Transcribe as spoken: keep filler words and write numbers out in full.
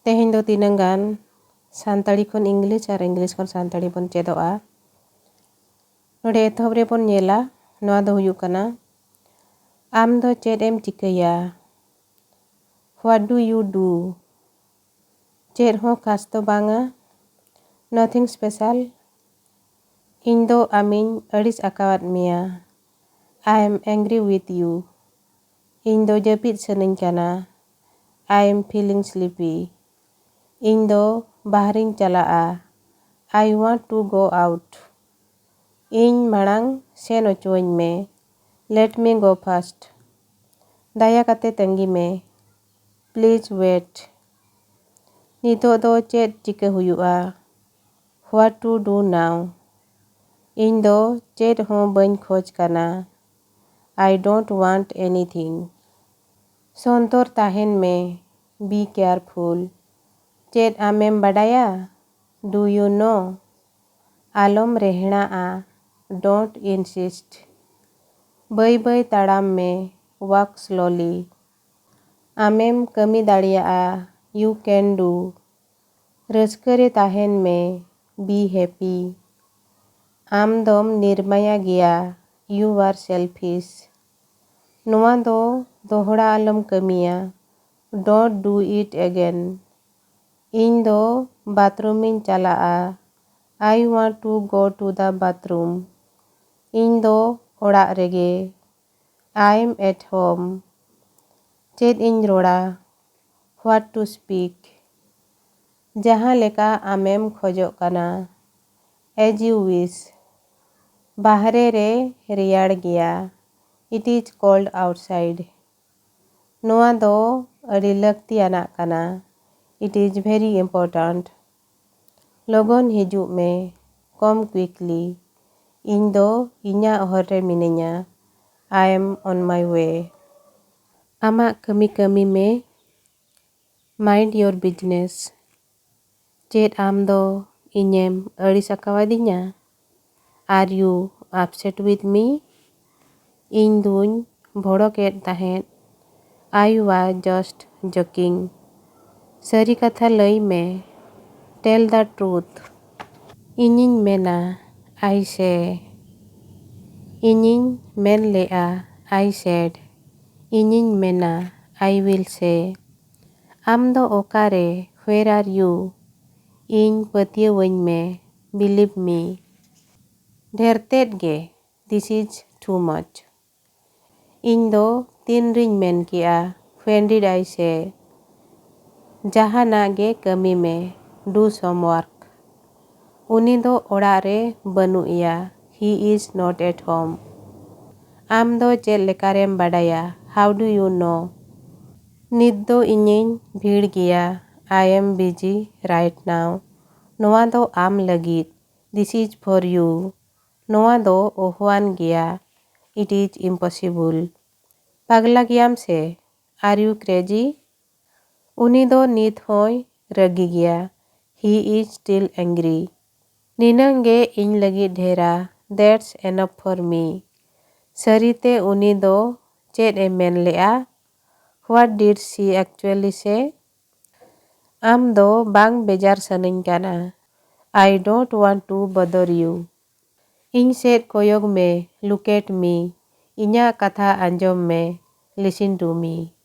ᱛᱮᱦᱮᱧ ᱫᱚ ᱛᱤᱱᱟᱹᱝ ᱜᱟᱱ ᱥᱟᱱᱛᱟᱲᱤ ᱠᱷᱚᱱ ᱤᱝᱞᱤᱥ ᱟᱨ ᱤᱝᱞᱤᱥ ᱠᱷᱚᱱ ᱥᱟᱱᱛᱟᱲᱤ ᱵᱚᱱ ᱪᱮᱫᱚᱜᱼᱟ᱾ ᱱᱚᱰᱮ ᱮᱛᱚᱦᱚᱵ ᱨᱮᱵᱚᱱ ᱧᱮᱞᱟ, ᱱᱚᱣᱟ ᱫᱚ ᱦᱩᱭᱩᱜ ᱠᱟᱱᱟ, ᱟᱢ ᱫᱚ ᱪᱮᱫ ᱮᱢ ᱪᱤᱠᱟᱹᱭᱟ? What do you do? ᱪᱮᱫ ᱦᱚᱸ ᱠᱷᱟᱥ ᱫᱚ ᱵᱟᱝᱟ, nothing special᱾ ᱤᱧ ᱫᱚ ᱟᱢᱤᱧ ᱟᱹᱲᱤᱥ ᱟᱠᱟᱣᱟᱫ ᱢᱮᱭᱟ᱾ I am angry with you. ᱤᱧ ᱫᱚ ᱡᱟᱹᱯᱤᱫ ᱥᱟᱱᱟᱧ ᱠᱟᱱᱟ᱾ I am feeling sleepy. ᱤᱧ ᱫᱚ ᱵᱟᱦᱨᱮᱧ ᱪᱟᱞᱟᱜᱼᱟ᱾ I want to go out. ᱤᱧ ᱢᱟᱲᱟᱝ ᱥᱮᱱ ᱚᱪᱚᱣᱟᱹᱧ ᱢᱮ᱾ Let me go first. ᱫᱟᱭᱟ ᱠᱟᱛᱮ ᱛᱟᱺᱜᱤ ᱢᱮ᱾ Please wait. ᱱᱤᱛᱚᱜ ᱫᱚ ᱪᱮᱫ ᱪᱤᱠᱟᱹ ᱦᱩᱭᱩᱜᱼᱟ? What to do now? ᱤᱧ ᱫᱚ ᱪᱮᱫ ᱦᱚᱸ ᱵᱟᱹᱧ ᱠᱷᱚᱡᱽ ᱠᱟᱱᱟ᱾ I don't want anything. ᱥᱚᱱᱛᱚᱨ ᱛᱟᱦᱮᱱ ᱢᱮ᱾ Be careful. ᱪᱮᱫ ᱟᱢᱮᱢ ᱵᱟᱰᱟᱭᱟ? Do you know? ᱟᱞᱚᱢ ᱨᱮᱦᱲᱟᱜᱼᱟ᱾ Don't insist. ᱵᱟᱹᱭ ᱵᱟᱹᱭ ᱛᱟᱲᱟᱢ ᱢᱮ᱾ Walk slowly. ᱟᱢᱮᱢ ᱠᱟᱹᱢᱤ ᱫᱟᱲᱮᱭᱟᱜᱼᱟ᱾ You can do. ᱨᱟᱹᱥᱠᱟᱹ ᱨᱮ ᱛᱟᱦᱮᱱ ᱢᱮ᱾ Be happy. ᱟᱢ ᱫᱚᱢ ᱱᱤᱨᱢᱟᱭᱟ ᱜᱮᱭᱟ᱾ You are selfish. ᱱᱚᱣᱟ ᱫᱚ ᱫᱚᱦᱲᱟ ᱟᱞᱚᱢ ᱠᱟᱹᱢᱤᱭᱟ᱾ Don't do it again. ᱤᱧ ᱫᱚ ᱵᱟᱛᱷᱨᱩᱢᱤᱧ ᱪᱟᱞᱟᱜᱼᱟ᱾ I want to go to the bathroom. ᱤᱧ ᱫᱚ ᱚᱲᱟᱜ ᱨᱮᱜᱮ᱾ I am at home. ᱪᱮᱫ ᱤᱧ ᱨᱚᱲᱟ? What to speak? ᱡᱟᱦᱟᱸ ᱞᱮᱠᱟ ᱟᱢᱮᱢ ᱠᱷᱚᱡᱚᱜ ᱠᱟᱱᱟ᱾ As you wish. ᱵᱟᱦᱨᱮ ᱨᱮ ᱨᱮᱭᱟᱲ ᱜᱮᱭᱟ᱾ It is cold outside. ᱱᱚᱣᱟ ᱫᱚ ᱟᱹᱰᱤ ᱞᱟᱹᱠᱛᱤᱭᱟᱱᱟᱜ ᱠᱟᱱᱟ᱾ It is very important. ᱞᱚᱜᱚᱱ ᱦᱤᱡᱩᱜ ᱢᱮ᱾ Come quickly. ᱤᱧ ᱫᱚ ᱤᱧᱟᱹᱜ ᱦᱚᱨ ᱨᱮ ᱢᱤᱱᱟᱹᱧᱟ᱾ I am on my way. ᱟᱢᱟᱜ ᱠᱟᱹᱢᱤ ᱠᱟᱹᱢᱤ ᱢᱮ᱾ Mind your business. ᱪᱮᱫ ᱟᱢ ᱫᱚ ᱤᱧᱮᱢ ᱟᱹᱲᱤᱥ ᱟᱠᱟᱣᱟᱫᱤᱧᱟ? Are you upset with me? ᱤᱧ ᱫᱩᱧ ᱵᱷᱚᱲᱚᱠᱮᱫ ᱛᱟᱦᱮᱸᱫ᱾ I was just joking. ᱥᱟᱹᱨᱤ ᱠᱟᱛᱷᱟ ᱞᱟᱹᱭ ᱢᱮ, tell the truth. ᱤᱧᱤᱧ ᱢᱮᱱᱟ, I say. ᱤᱧᱤᱧ ᱢᱮᱱ ᱞᱮᱜᱼᱟ, I said. ᱤᱧᱤᱧ ᱢᱮᱱᱟ, I will say. ᱟᱢ ᱫᱚ ᱚᱠᱟᱨᱮ, where are you? ᱤᱧ ᱯᱟᱹᱛᱭᱟᱹᱣᱟᱹᱧ ᱢᱮ, believe me. ᱰᱷᱮᱨ ᱛᱮᱫ ᱜᱮ, this is too much. ᱤᱧ ᱫᱚ ᱛᱤᱱ ᱨᱤᱧ ᱢᱮᱱ ᱠᱮᱜᱼᱟ, when did I say? ᱡᱟᱦᱟᱱᱟᱜ ᱜᱮ ᱠᱟᱹᱢᱤ ᱢᱮ, do some work. ᱩᱱᱤ ᱫᱚ ᱚᱲᱟᱜ ᱨᱮ ᱵᱟᱹᱱᱩᱜ ᱮᱭᱟ, he is not at home. ᱟᱢ ᱫᱚ ᱪᱮᱫ ᱞᱮᱠᱟᱨᱮᱢ ᱵᱟᱰᱟᱭᱟ, how do you know? ᱱᱤᱛ ᱫᱚ ᱤᱧᱤᱧ ᱵᱷᱤᱲ ᱜᱮᱭᱟ, I am busy right now. ᱱᱚᱣᱟ ᱫᱚ ᱟᱢ ᱞᱟᱹᱜᱤᱫ, this is for you. ᱱᱚᱣᱟ ᱫᱚ ᱚᱦᱣᱟᱱ ᱜᱮᱭᱟ, it is impossible. ᱯᱟᱜᱽᱞᱟ ᱜᱮᱭᱟᱢ ᱥᱮ, are you crazy? ᱩᱱᱤ ᱫᱚ ᱱᱤᱛ ᱦᱚᱸᱭ ᱨᱟᱹᱜᱤ ᱜᱮᱭᱟ, he is still angry. ᱱᱤᱱᱟᱹᱝ ᱜᱮ ᱤᱧ ᱞᱟᱹᱜᱤᱫ ᱰᱷᱮᱨᱟ, that's enough for me. ᱥᱟᱹᱨᱤᱛᱮ ᱩᱱᱤ ᱫᱚ ᱪᱮᱫ ᱮ ᱢᱮᱱ ᱞᱮᱜᱼᱟ? What did she actually say? ᱟᱢ ᱫᱚ ᱵᱟᱝ ᱵᱮᱡᱟᱨ ᱥᱟᱱᱟᱧ ᱠᱟᱱᱟ, I don't want to bother you. ᱤᱧ ᱥᱮᱫ ᱠᱚᱭᱚᱜ ᱢᱮ, look at me. ᱤᱧᱟᱜ ᱠᱟᱛᱷᱟ ᱟᱸᱡᱚᱢ ᱢᱮ, listen to me.